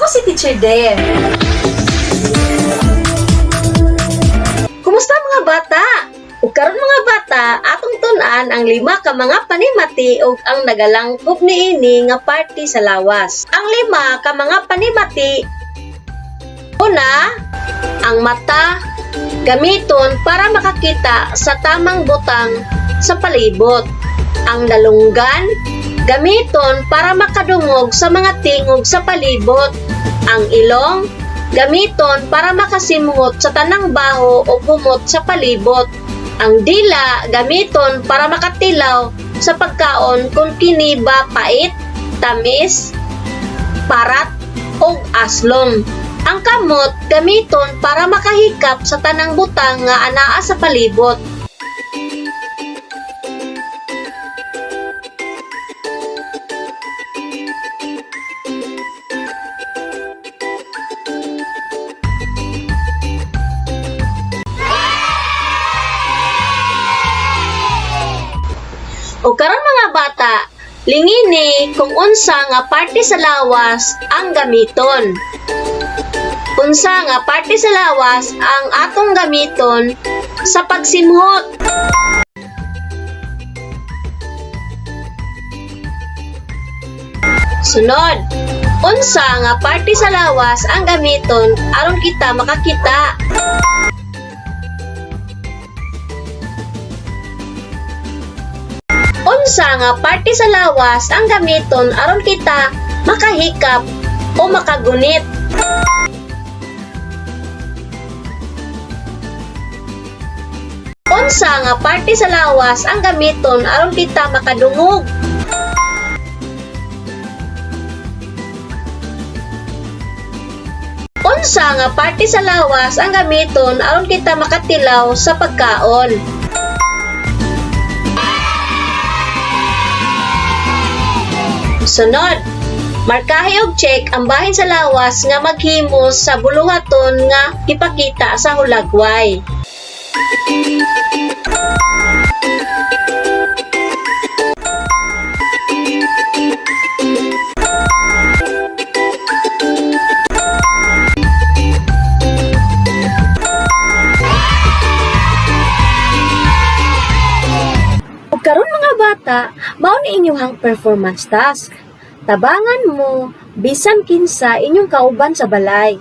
Ako si Teacher Dare. Kumusta, mga bata? Ug karon, mga bata, atong tun-an ang lima ka mga panimati ug ang nagalangkob niini nga parte sa lawas. Ang lima ka mga panimati: Una, ang mata, gamiton para makakita sa tamang butang sa palibot. Ang dalunggan, gamiton para makadungog sa mga tingog sa palibot. Ang ilong, gamiton para makasimhot sa tanang baho o humot sa palibot. Ang dila, gamiton para makatilaw sa pagkaon kung kini ba pait, tamis, parat, o aslom. Ang kamot, gamiton para makahikap sa tanang butang nga anaa sa palibot. O karon, mga bata, lingini kung unsa nga parte sa lawas ang gamiton. Unsa nga parte sa lawas ang atong gamiton sa pagsimhot? Sunod, unsa nga parte sa lawas ang gamiton aron kita makakita? Unsa nga parte sa lawas ang gamiton aron kita makahikap o makagunit? Unsa nga parte sa lawas ang gamiton aron kita makadungog? Unsa nga parte sa lawas ang gamiton aron kita makatilaw sa pagkaon? Sunod, markahi og check ang bahin sa lawas nga maghimo sa buluhaton nga gipakita sa hulagway. Ug karon, mga bata, mao ni inyong performance task. Tabangan mo bisan kinsa inyong kauban sa balay.